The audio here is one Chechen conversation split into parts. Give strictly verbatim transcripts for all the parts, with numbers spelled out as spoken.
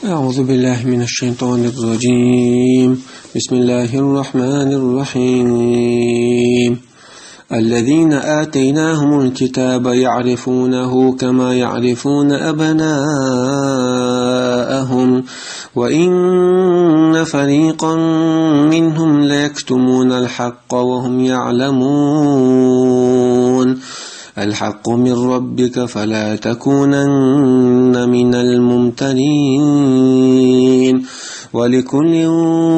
أعوذ بالله من الشيطان الرجيم. بسم الله الرحمن الرحيم. الذين آتيناهم الكتاب يعرفونه كما يعرفون أبناءهم، وإن فريقا منهم ليكتمون الحق وهم يعلمون. الحق من ربك فلا تكونن من الممترين. ولكل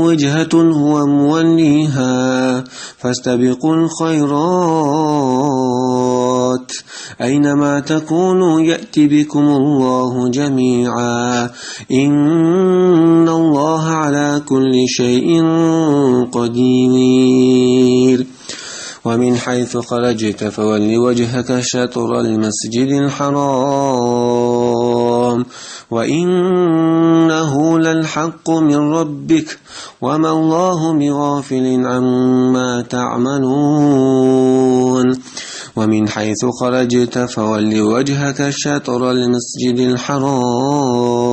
وجهة هو موليها، فاستبقوا الخيرات، أينما تكونوا يأت بكم الله جميعا، إن الله على كل شيء قدير. ومن حيث خرجت فول وجهك شطر المسجد الحرام، وإنه للحق من ربك، وما الله بغافل عما تعملون. ومن حيث خرجت فول وجهك شطر المسجد الحرام،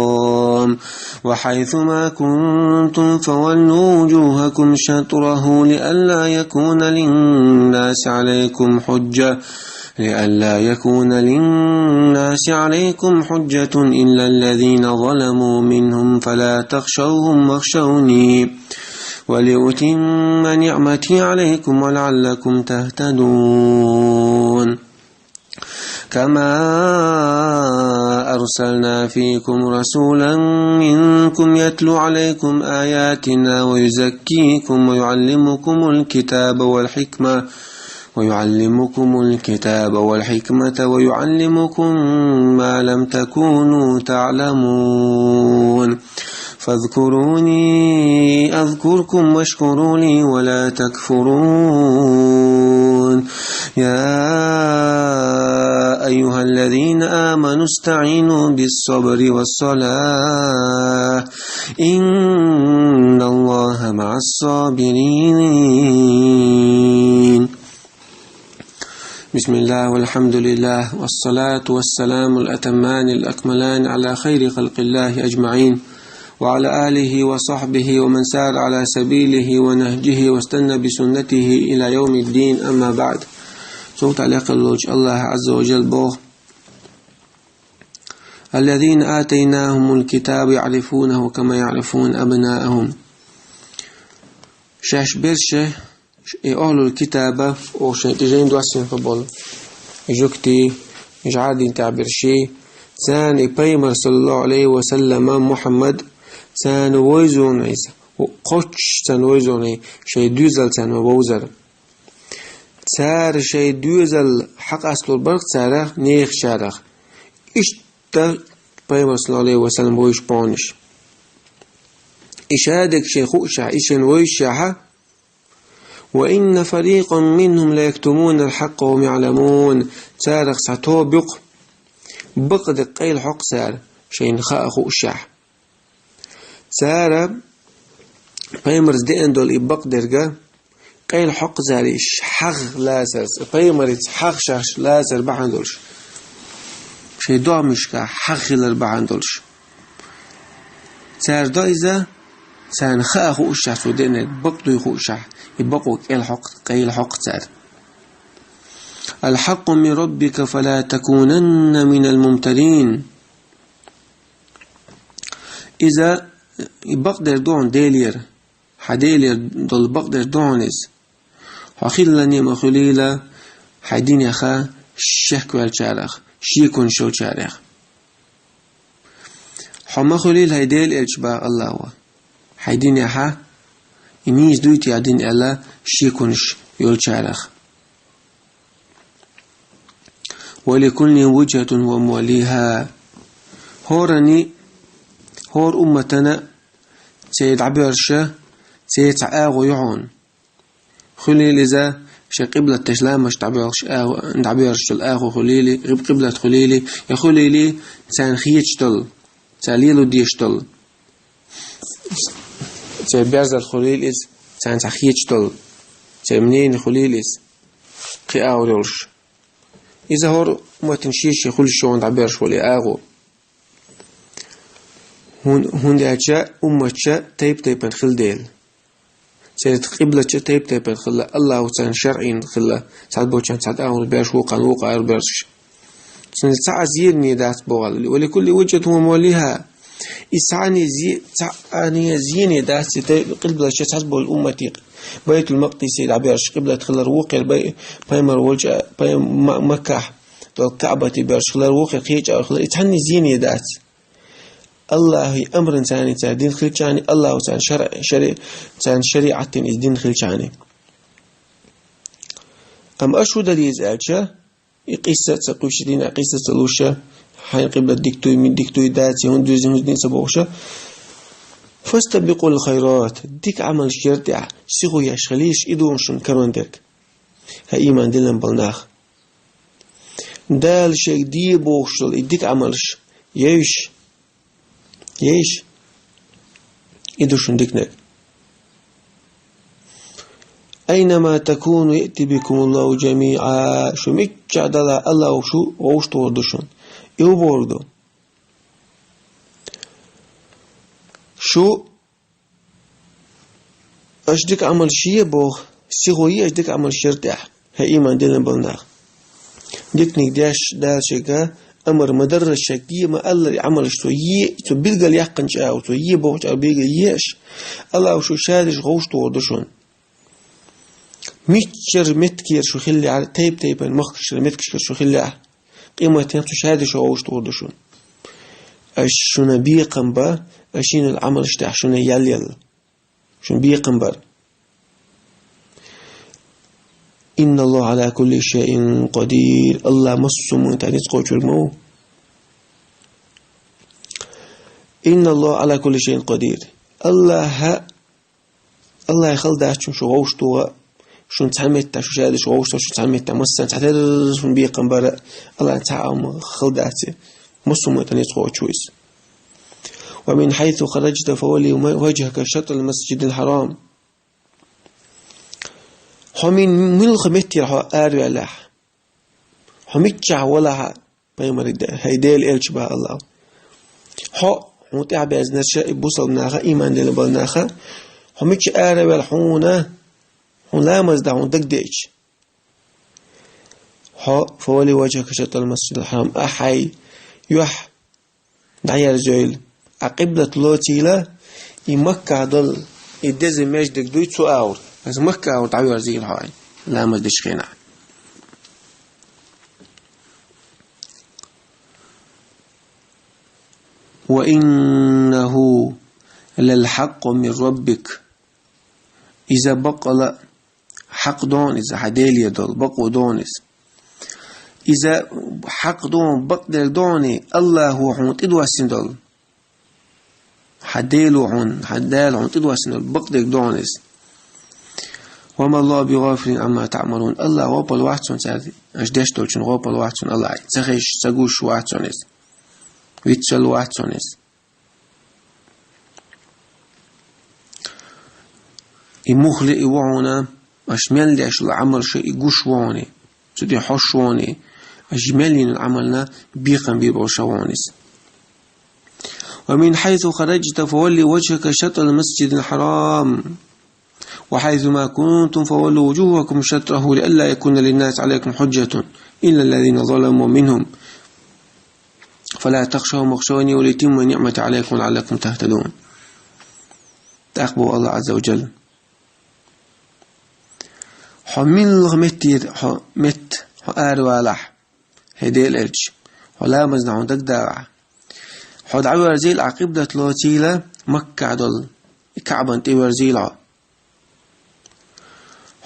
وحيث ما كنتم فولوا وجوهكم شطره لئلا يكون للناس عليكم حجة، لئلا يكون للناس عليكم حجة إلا الذين ظلموا منهم فلا تخشوهم واخشوني ولأتم نعمتي عليكم ولعلكم تهتدون. كما أرسلنا فيكم رسولا منكم يتلو عليكم آياتنا ويزكيكم ويعلمكم الكتاب والحكمة، ويعلمكم الكتاب والحكمة ويعلمكم ما لم تكونوا تعلمون. فاذكروني أذكركم واشكروا لي ولا تكفرون. يا أيها الذين آمنوا استعينوا بالصبر والصلاة، إن الله مع الصابرين. بسم الله والحمد لله والصلاة والسلام الأتمان الأكملان على خير خلق الله أجمعين، وعلى آله وصحبه ومن سار على سبيله ونهجه واستنى بسنته إلى يوم الدين، أما بعد. Цул тӀехьа лекха волчу АллахӀа Ӏазза ва Жалла боху: الذين آتيناهم الكتاب يعرفونه كما يعرفون أبناءهم. Шаьш берш, и ахӀлул китаба, оха шайн тӀе жайна доссийна хир болу, и жуьгтий, и жӀара дин тӀехь берш, царна и пайхамар, саллаллаху Ӏалайхи ва саллама, Мухьаммад, царна вевзина иза, кхоччуш царна вевзина, шайн доьзалца царна ма-вовзара. Цара шайн доьзал хьакъасталур бара-кх царах, нехан чарах. Иштта пайхамар, саллаллаху Ӏалайхи ва саллам, вевзаш боху уьш. И шадерг шайна хууш, и шайна вевзаш, وإن فريقا منهم ليكتمون الحق وهم يعلمون. Царах цхьа тоба ю-кх, бакъдерг къайлахьо-кх цара, шайна хаа хууш. Цара пайхамарца деана долу и бакъдерг къайлахьо-кх цара, и хьагӀ лацарца, пайхамарица хьагӀ шаьш лацар бахьана долуш, шайн догӀмашкахь хьагӀ хилар бахьана долуш. Цара до иза, царна хаа хууш, цо деанарг бакъ дуй хууш, и бакъо кӀелхьокху, къайлахьокху цара. الحق من ربك فلا تكونن من الممترين. Иза, и бакъдерг ду хьуна Делера, хьан Делера долу бакъдерг ду хьуна иза. Хьо хилла а ма хуьлийла хьайн динеха шек ваьллачарах, шеконаш йолчарех. Хьо ма хуьлийла хьайн Дела элча, боху АллахӀа, хьайн динеха, и нийса дуй те дин аьлла, шеконаш йолчарех. ولكل وجهة هو موليها. ХӀоранна, хӀора умматана церан дӀабоьрша, церан цхьа агӀо ю хьуна. Хуьлийла иза шайн къиблаташ, ламазаш дӀабоьлхуш агӀо, дӀабоьршачул агӀо хуьлийла, къиб-, къиблат хуьлийла, я хуьлийла царна хеташ долу, цара лело дезаш долу. Церан берзалла хуьлийла иза, царна цхьа хеташ долу, церан мнение хуьлийла иза, кхин агӀор йолуш. Иза хӀора умматана шен-шен хуьлуш ю хьуна дӀабоьрша волу и агӀо. ХӀун-, хӀунда аьлча умматаш тайп-тайпана хилла дела. Церан къиблаташ тайп-тайпана хилла, Аллахьа царна шарӀийна хилла, цхьаболчарна цхьа тӀа а хӀума беш, вокхарна вокха а хӀума беш. Цунна цхьа а зене дац боху Дала. «ولكل وجهة هو موليها». И цхьанне зе-, цхьанне зене дац, и тайп-, къиблаташ цхьаболу умматийн. Байтул-Макъдисе дӀабоьрзуш къиблат хилар ву кхера, бай-, пайхамар волчу, пай-, Ма-, Маккахь долу КаӀбате боьрзуш хилар ву кхера, кхечу а хилар, и цхьанне зене дац. Аллахьан амрана царна цара дина хилчахьана, Аллахьа царна шар-, шари-, царна шариӀат дина иза дина хилчахьана. Амма аша хӀун дара иза аьлча, и къийса а ца кхуьйсуш, дина къийса а ца луш, хьайн къиблат дика дуй, мин дика дуй, дац, хӀунда дуьзна, хӀунда дина ца бохуш, «فاستبقوا الخيرات», дика Ӏамалш яра тӀехь, сихо еш хилийша, и ду шуна карон дерг. ХӀай, ийман диллина болу нах! Дала шайга де бохуш долу и дика Ӏамалш ейша, ейша, и ду шуна диканиг. «أينما تكونوا يأت بكم الله جميعا». Шу миччахь далахь, Аллахьа шу вовшахтохур ду шуна. И хӀун бохург ду? Шу Аша дика Ӏамалш е боху, сихо е аша дика Ӏамалш яра тӀехь, хӀай, ийман диллина болу нах. Диканиг деш, Дала шайга амар ма-дарра, шайга де ма-аллара и Ӏамалш цо е, цо билггал яьккхинчу агӀор, цо е бохучу агӀор билггал е аша, Аллахьа шу шадерш вовшахтохур ду шуна. Миччара меттигера шу хиллехьара, тайп-тайпана махкашкара меттигашкара шу хиллехь, къематдийнахь цу шадерш вовшахтохур ду шуна. Аша шуна бекхам бан, аша йина Ӏамалш тӀехь шуна ял елла. Шуна бекхам бар. «إن الله على كل شيء قدير». Аллахь массо а хӀуманна тӀе ницкъ кхочург ма ву. «إن الله على كل شيء قدير». Аллахьа, Аллахьа хала дац шуна шу вовшахтоха, шуна цхьана меттехь шу шадерш вовшахтоха, шуна цхьана меттехь массарна цхьатерра шуна бекхам бар, Аллахьна цхьа а хӀума хала дац. Массо а хӀуманна тӀе ницкъ кхочуш ву иза. «ومن حيث خرجت فول وجهك شطر المسجد الحرام». Хьо мин-, муьлха меттера хьо араваьллехь, хьо миччахь валахь а, пайхамарга де-, хӀай Делан элча, боху Аллахьа. Хьо, хьуна тӀаьхьабаьзнарш а, и бусалба нах а, ийман диллина болу нах а, хьо миччахь араваьлла хьуна, хьуна ламаз дан хьуна дагадеъча. Хьо, «فول وجهك شطر المسجد الحرام», ахь хьайн юьхь дӀаерзайойла, ахь къиблат лоцийла, и Маккахь долу, и деза маьждиг дуй цу агӀор. Аса Макка агӀор дӀаверзийла хьо, ламаз дечу хенахь. «وإنه للحق من ربك». Иза баккъала хьакъ дона иза, хьан Делера долу бакъо дона иза. Иза хьакъ дона, бакъдерг дона, Аллахьо хьуна тӀедоссина долу. Хьан Дело хьуна, хьан Дала хьуна тӀедоссина долу бакъдерг дона иза. «وما الله بغافل عما تعملون». Аллахь гӀопал вац цунна цара, аша деш долчун гӀопал вац цунна Аллахь. Ца хезаш, ца гуш вац цунна иза. Вицвелла вац цунна иза. И мухле и ву хьуна, аша мел деш долу Ӏамалш и гуш ву хьуна, цу тӀе хьош ву хьуна, аша мел йина Ӏамална бекхам бийр болуш ву хьуна иза. «ومن حيث خرجت فول وجهك شطر المسجد الحرام». «وحيث ما كنتم فولوا وجوهكم شطره لئلا يكون للناس عليكم حجة إلا الذين ظلموا منهم فلا تخشوهم واخشوني ولأتم نعمتي عليكم لعلكم تهتدون». ТӀаккха боху Аллахь Ӏазза ва Джалла: «Хьо муьлха меттера, хьо метта, хьо аравалахь, хӀай Делан элча, хьо ламазна хьуна дагадагӀахь. Хьо дӀаверзийла, ахь къиблат лоцийла, Маккахь долу и КаӀбан тӀе верзийла хьо.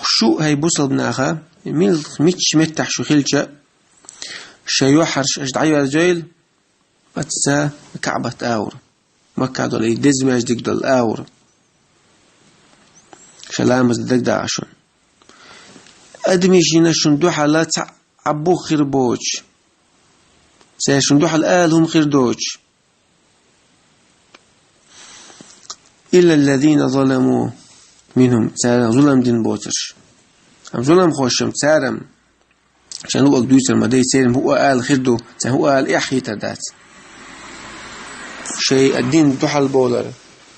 Шу, хӀай бусалба наха, мил-, мичча меттахь шу хилча, шайн юьхьарш аша дӀаверзийла, оццу КаӀбат агӀор, Маккахь долу и деза маьждиг долу агӀор. Ша ламазна дагадагӀа шуна. Адамашна шуна дуьхьал цхьа а бух хир боцуш, цаьршинна дуьхьал ала хӀума хир доцуш. إلا الذين ظلموا منهم, цара зулам дина боцурш. Амма зуламхошам царам шайн луъург дуьйцур ма дай, церан хӀуъа ала хир ду, церан хӀуъа ала эхь хийтар дац. Шоай дина дуьхьал болар,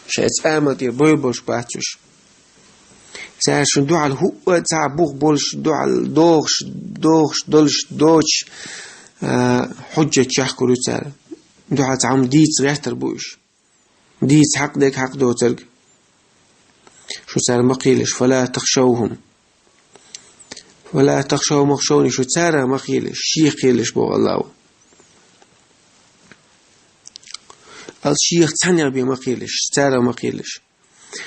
шоай цӀа мел тӀера бой болуш бац уьш. Цара шун дуьхьал хӀуъа цхьа бух болуш, дуьхьал догӀуш, догӀуш долуш доцуш, а, хьуьжжат чекхдер ду цара. Дуьхьал цхьа хӀума дийца гӀертар бу уьш. Дийца хьакъ дерг хьакъ доцург. Шу цара ма кхелаш, фала тахшавхум. Фала тахшавхум вахшавни, шу цара ма кхелаш, шех кхелаш боху Аллахо. Ал шех цхьаннех бен ма кхелаш, цара ма кхелаш.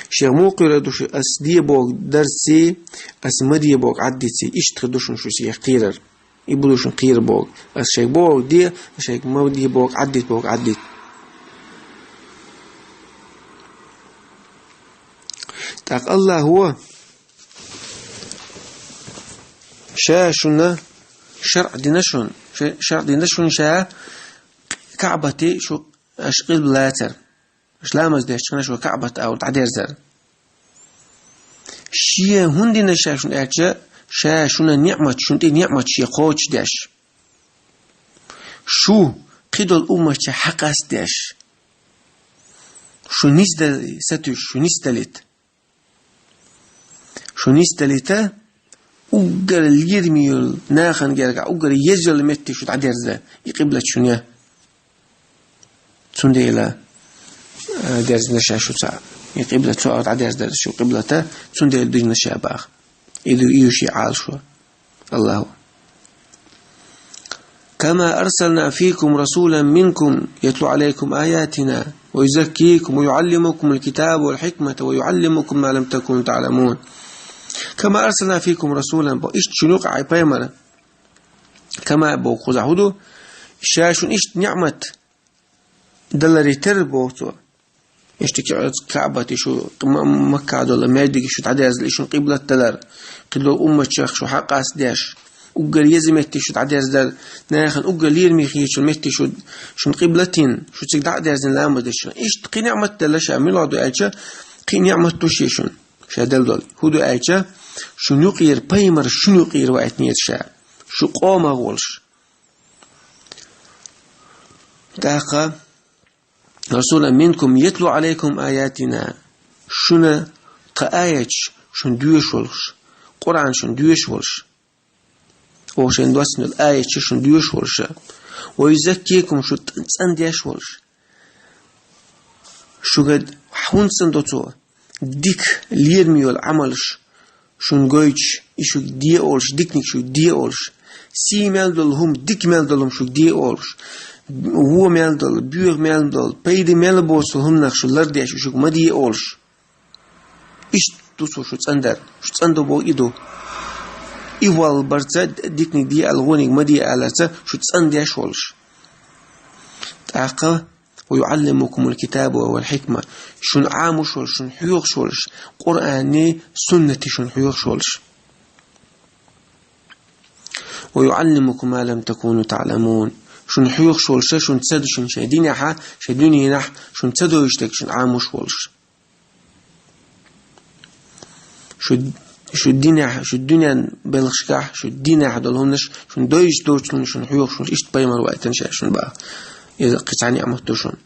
Шех муха кхоьрур ду шу, ас де бохург дарций, ас ма де бохург Ӏаддиций, иштта хир ду шуна шу шех кхерар. И бу ду шуна кхера бохург. Ас шайга бохург де, ас шайга ма де бохург Ӏаддита, бохург Ӏаддита. ТӀаккха Аллахо ша шуна шарӀ дина шуна, ша-, шарӀ дина шуна ша КаӀбате шу аша къилба лацар. Аша ламаз деш хенахь шу КаӀбат агӀор дӀадерзар. Шен хӀунда дина ша шуна аьлча, ша шуна ниӀмат, шуна тӀе ниӀмат шен кхочушдеш. Шу кхидолу умматчех хьакъ ас деш. Шу нисдан сатуьйсуш, шу нисдалийта. Шу нисдалийта, уггар лераме йолу нахана гергахь, уггар еза йолу метте шу дӀадерза, и къиблат шуна я. Цундела, а, дерзина ша шу цхьаъ. И къиблат цу агӀор дӀадерзар шу къиблата, цундела дуьйна ша баха. И ду, и ю шен Ӏалашо. Аллахо. كما أرسلنا فيكم رسولا منكم يتلو عليكم آياتنا ويزكيكم ويعلمكم الكتاب والحكمة ويعلمكم ما لم تكونوا تعلمون. كما أرسلنا فيكم رسولا, бо, иштта шуна юкъахь пайхамар. Кама боху кхузахь хӀун ду? Ша шуна иштта ниӀмат даларе терра боху цо. Иштта КаӀбате шу, М-, Макка долу маьждиге шу дӀадерзале, и шуна къиблат далар, кхидолу умматчех шу хьакъ ас деш, уггар еза метте шу дӀадерзадар, нахана уггар лераме хетачу метте шу, шуна къиблат йина, шу цига дӀа а дерзина ламаз деш шуна. Иштта кхин ниӀмат делла ша, мила ду аьлча, кхин ниӀмат ду шен шуна, ша делла долу. ХӀун ду аьлча, шуна юкъера пайхамар шуна юкъера ваийтинера ша, шу къомах волуш. ТӀаккха رسولا منكم يتلو عليكم آياتنا, шуна тхан аяташ шуна доьшуш волуш, Къуръан шуна доьшуш волуш. Оха шайна доссийна долу аяташ шуна доьшуш волуш. ويزكيكم, шу цӀандеш волуш. Шуьга хӀунда цӀандо цо? Дика лераме йолу Ӏамалш шуна гойтуш, и шуьга де олуш, диканиг шуьга де олуш, сий мел долу хӀума, дика мел долу хӀума шуьга де олуш, вон мел долу, боьха мел долу, пайда мел боцу хӀуманах шу лардеш, и шуьга ма де олуш. Иштта ду цо шу цӀандар, шу цӀандо боху и ду. И валла барца диканиг де аьлла, вониг ма де аларца шу цӀандеш волуш. ТӀаккха ويعلمكم الكتاب والحكمة, шуна Ӏамош волуш, шуна хьоьхуш волуш, Къуръанний, суннатий шуна хьоьхуш волуш. ويعلمكم ما لم تكونوا تعلمون, шуна хьоьхуш волуш, шуна ца ду шуна шайн динехь, шайн дуьненахь, шуна ца дойуш дерг шуна Ӏамош волуш. Шу, шу динехь, шу дуьненан белхашкахь, шу динехь долу хӀуманаш, шуна дойуш доцу хӀуманаш шуна хьоьхуш волуш, иштта пайхамар ваийтина ша шуна баха. Иза кхин цхьа ниӀмат ду шуна,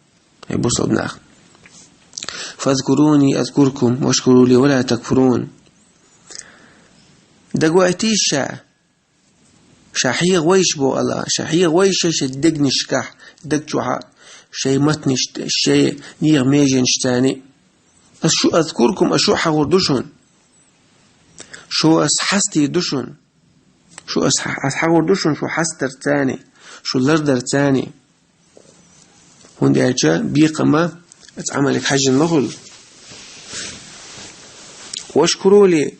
хӀей бусалба нах. فاذكروني أذكركم واشكروا لي ولا تكفرون. Дагавайтийша ша, ша хьехавайша боху Аллахо, ша хьехавайша шайн дегнашкахь, даг чохь а, шайн матанашца, шайн нехан меженашца царний. Ас шу, أذكركم, ас шу хьахор ду шуна. Шу ас хьастийр ду шуна. Шу ас хьа-, ас хьахор ду шуна, шу хьастарца царний, шу лардарца царний. ХӀунда аьлча бекхам оцу Ӏамале хьаьжжина ма хуьлу. واشكروا لي,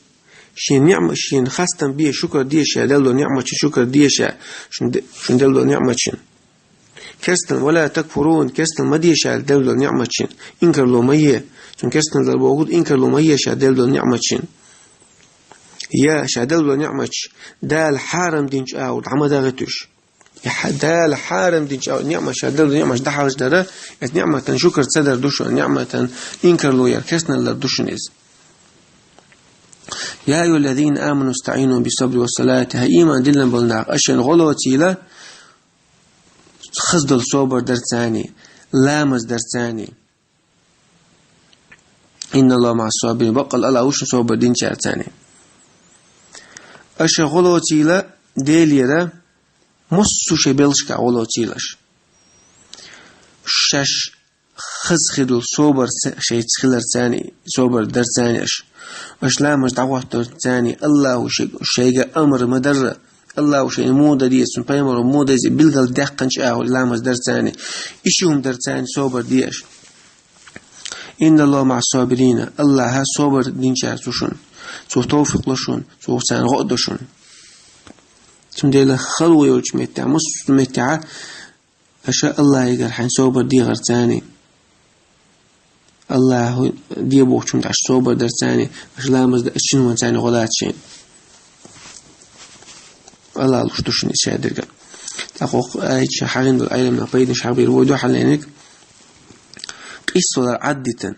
шен ниӀма-, шен хастам бе, шукар де ша, делла долу ниӀматашна шукар де ша, шуна де-, шуна делла долу ниӀматашна. Керстан, ولا تكفرون, керстан ма де ша делла долу ниӀматашна, инкарло ма е. Цунна керстан лар бохург инкарло ма е ша делла долу ниӀматашна. Я ша делла долу ниӀматаш, Дала хьарам динчу агӀор дӀа ма дагӀийта уьш. Дала хьарам динчу ниӀматаш, ша делла ниӀматаш дӀахьаждар, оцу ниӀматан шукар ца дар ду шуна, ниӀматан инкарло яр, керстаналлар ду шуна иза. يا أيها الذين آمنوا استعينوا بالصبر والصلاة, хӀай ийман диллина болу нах, аша шайна гӀо лоцийла, хаза долу собар дарца царний. ламаз дарцани. Инна Аллаха маӀа ссабирин, баккъал Аллах ву шун собар динчарцани. Аша гӀолоцийла Делера, массу шай белшка гӀолоцийла аш. Шаш хазхидул собар ца-, шайца хиларцани, собар дарцани аш. Аш ламаз дӀагӀоттарцани, Аллаху шай-, шайга амр ма дарра. Аллаху шайна муха деза, цун пайхамаро муха деза, билгал даьккханча агӀор ламаз дарцани, иши хӀума дарцани собар де аш. Инна Аллаха маӀа ссабирина, Аллаха собар динчарца ву шун. Цо товфикъ лу шун, цо царна гӀо а ду шун. Цундела хало йолча меттехь, массу меттехь, аша Аллахьигара хьайн собар дегӀарцани. Аллаху де бохучун дӀаш собар дарцани, аша ламаз да, аша чинванцани гӀолацашин. Аллах луш ду шун иша дерга. ТӀаккха оха айча хьагӀин долу Ӏеламнах пайданаш хьабийр вой дуьхьаллениг. Къийсалар Ӏаддитан.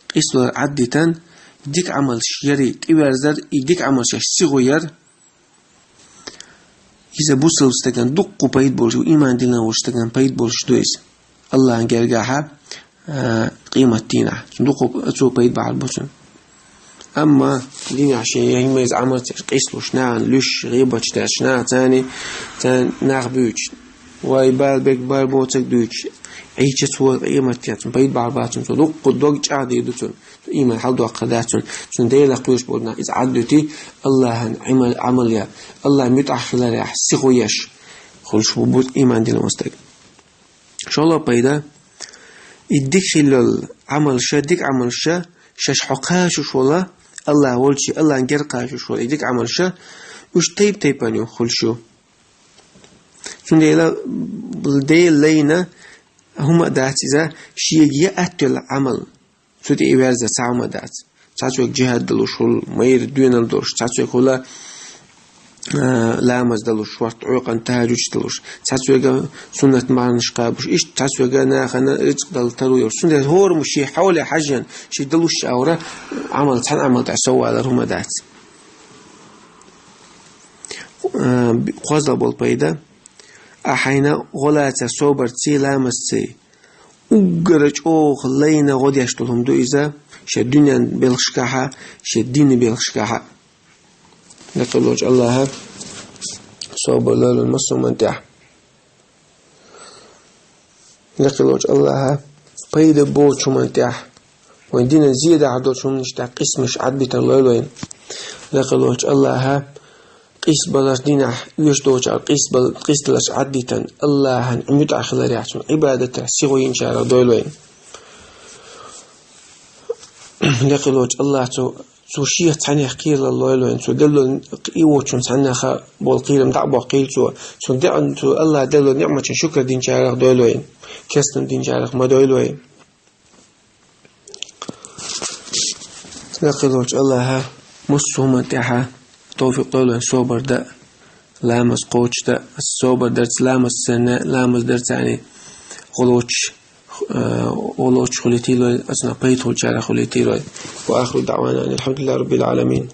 Къийсалар Ӏаддитан, дика Ӏамалш яри тӀеверзар, и дика Ӏамалш аш сихо яр. Иза бусалба стаган дуккха пайда болуш, иман дина волчу стаган пайда болуш ду иза. Аллахьан гергахьа, а, къемат дийнахь. Цунна дуккха цо пайда бахьар бу цунна. Амма динехь шен я хӀима иза Ӏамал ца еш, къийсалуш нахана, луьш, гӀийбаташ деш нахана, царна, царна нах буьйцуш. Вай, бала бег, бала боцург дуьйцуш. Ӏийча цо къемат дийнахь, цунна пайда бахьар бац цунна, цо дуккха дог чӀагӀдийр ду цунна. Цо иман хьалдоккхур дац цунна. Цунна Делах кхоьруш болу нах иза Ӏаддуьтий, Аллахьан Ӏамал, Ӏамал яр, Аллахь муьтӀахь хиларехь, сихо еш. Хуьлуш бу, бу иман дина волу стаг. ШолгӀа пайда, и дика хиллал Ӏамалша, дика Ӏамалша, шаьш хьо кхачош волу, Аллахь волчу, Аллахьан герга кхачош волу и дика Ӏамалша, уьш тайп-тайпана ю хуьлуш ю. Цундела Дела лайна хӀума а дац иза, шега я атта йолу Ӏамал. Цу тӀе и верза цхьа хӀума дац. Цхьаьцверг жихӀад далуш хуьлу, майра доьналла долуш, цхьаьцверг хуьлу, а, ламаз далуш, шортта Ӏуьйкъана тахьажуд далуш, цхьаьцверг суннат марханаш кхабуш, иштта цхьаьцверг нахана рицкъ дала таро йолуш. Цундела хӀораммо шен хьоле хьаьжжина, шен далуш чӀагӀара Ӏамал, цхьана Ӏамал тӀехь соввалар хӀума дац. А, кхозлагӀа болу пайда, ахь хьайна гӀолацар собарций, ламазций. Уггара чӀогӀа лайна гӀо деш долу хӀума ду иза, шен дуьненан белхашкахьа, шен динан белхашкахьа. Лекха волчу Аллаха собар лойла вайн массо а хӀуманна тӀехь. Лекха волчу Аллаха пайда боцу хӀуманна тӀехь, вайн динан зен дахьар долчу хӀуманаш тӀехь къийсамаш Ӏадбитар лойла вайн. Лекха волчу Аллаха къийсабалар динехь оьшуш доцуш, къийсабал-, къийсадаларш Ӏаддитан, Аллахьан муьтӀахь хиларехь, цунна Ӏибадатехь сихо йинчарах дойла вайн. Лекха волчу Аллаха цо, цо шех цхьаьнех кхералла лойла вайн, цо делла и воцучунна цхьаьннеха болу кхерам дӀа а боккхийла цо, цунна деана цо Аллаха делла ниӀматан шукар динчарах дойла вайн, кестам динчарах ма дойла вайн. Лекха волчу Аллаха массо а хӀуманна тӀехьа товфикъ лойла вайн собар дан, ламаз кхочушдан, собар дарца ламаз санна, ламаз дарца ани гӀуллакхаш, э, гӀуллакхаш хуьлийтийла вай, оцунах пайда хуьлучарах хуьлийтийла вай. Ва ахиру даъвана анил хьамдулиллахи раббил Ӏаламин.